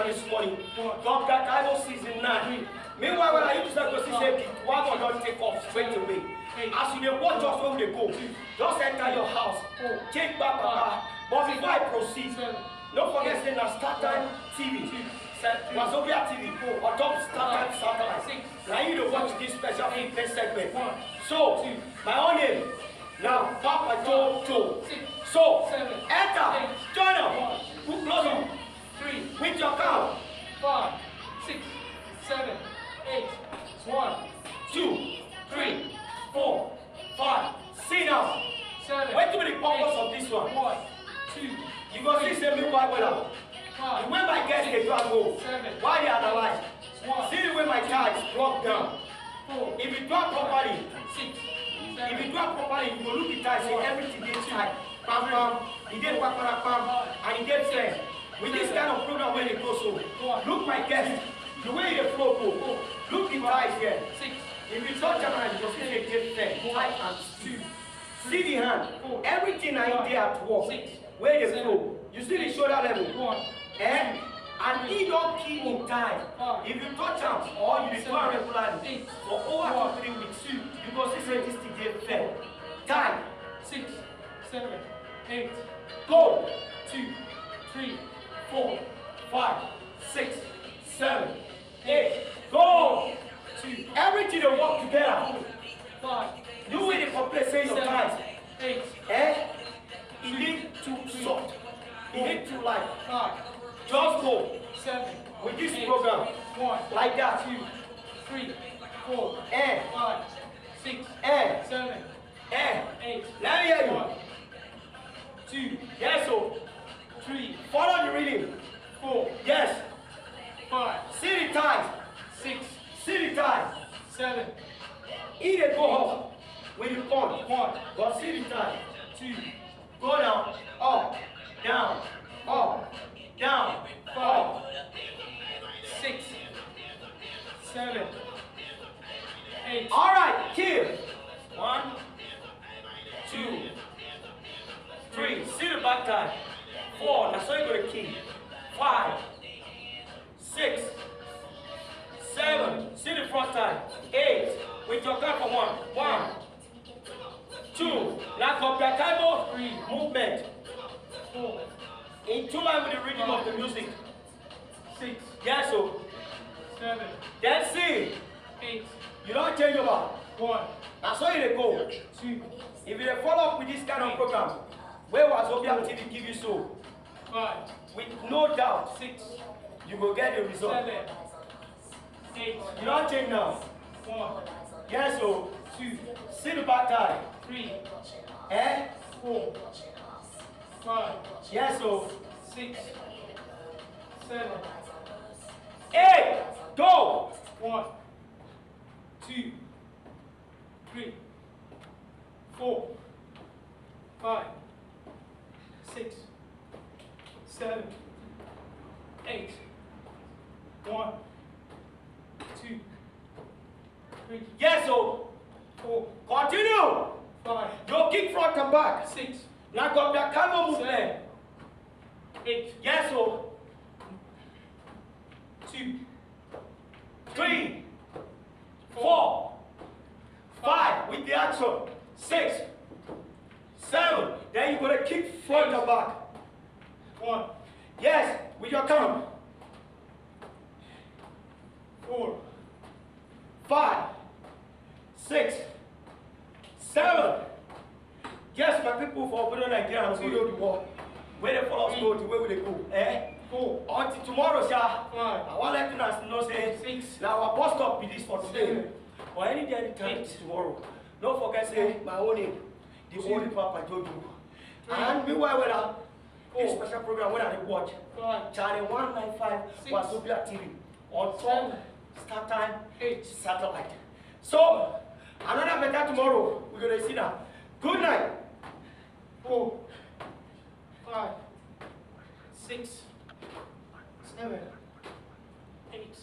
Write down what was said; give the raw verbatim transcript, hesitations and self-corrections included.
this morning. Doctor Kaibo season nine. Meanwhile, when I use that to see say the wagon don take off straight away. As you dey watch us when we dey go, just enter your house, take back papa. But before I proceed, don't forget say na Star Time T V, Wazobia T V, on top Star Time satellite. Now you dey watch this special fitness segment. So, my own name now Papa Joe Joe. So, enter, join am, put close am. Three. With your count. Five, six, seven, eight. One, two, three, four, five. Sit down. Seven. Wetin be the purpose of this one? One, two. You go see say me why well. Five. The way my guests dey do am go. Seven. Why they analyze? One. See the way my thighs drop down. Four. If you do am properly, six. If you do am properly, you go look the thighs say everything dey tight. Pam pam. E dey kpakpara pam and e dey fair. With this kind of program wey dey go so, look my guest, the way e dey flow go, look the thighs here. If you touch am, you go see say e dey fair, tight and stiff. See the hand, everything na im dey at work, wey dey flow. You see the shoulder level? Eh? And e don kill im thigh. If you touch am or you dey do am regularly, for over two, three weeks, you go see say this thing dey fair. Thigh. Six, seven, eight. Go. Two, three, four, five, six, seven, eight. Go. Two. Everything dey work together. Five. You wey dey complain say your thighs, eight, eh? E dey too soft. E dey too light. Five. Just go. Seven. With this program. One. Like that. Two, three, four, eh, five, six, eh, seven, eh, eight. Let me hear you. One, two. Yes, so. Three. Follow the rhythm. Four. Yes. Five. See the time. Six. See the time. Seven. E dey go up with the punch. One. But see the time. Two. Go down, up, down, up, down, up. Six, seven, eight. All right, kill. One, two, three. See the back time. Four. That's how you gonna kill. Five, six, seven. See the front time. Eight. With your count for one. One, two. Now compare Kaibo movement. Four. In two line with the rhythm of the music. Six. Yes, so. Seven. Then see. Eight. You don change over. One. Na so you dey go. Two. If you dey follow up with this kind of program, wey Wazobia T V give you so, five, with no doubt, six, you go get the result. Seven. Eight. You don change now. One. Yes, so. Two. See the back time. Three. Eh? Four. Five. Yes, so. Six. Seven. Eight. Go. One. Two. Three. Four. Five. Six. Seven. Eight. One. Two. Three. Yes, so. Four. Continue. Five. You kick front and back. Six. Now go back, come on, movement. Seven. Eight. Yes, so. Two. Three. Four. Five. With the action. Six. Seven. Then you gonna kick front and back. One. Yes, with your count. Four. Five. Six. Seven. Yes, my people for Obodo Nigeria, I'm still the world. Where they follow us go, the way we dey go. Eh? Four. Until tomorrow, sha. Five. I want let you know say, six, now our bus stop be this for today. Seven. But any day, any time, eight, tomorrow. Don't forget say my own name, the Holy Papa Jojo. Three. And meanwhile, when I this special program when I dey watch. Five. Channel one nine five. Six. Wazobia T V on top. Seven. Star Time. Eight. Satellite. So another better tomorrow. We gonna see now. Good night. Four. Five. Six. Seven. Eight.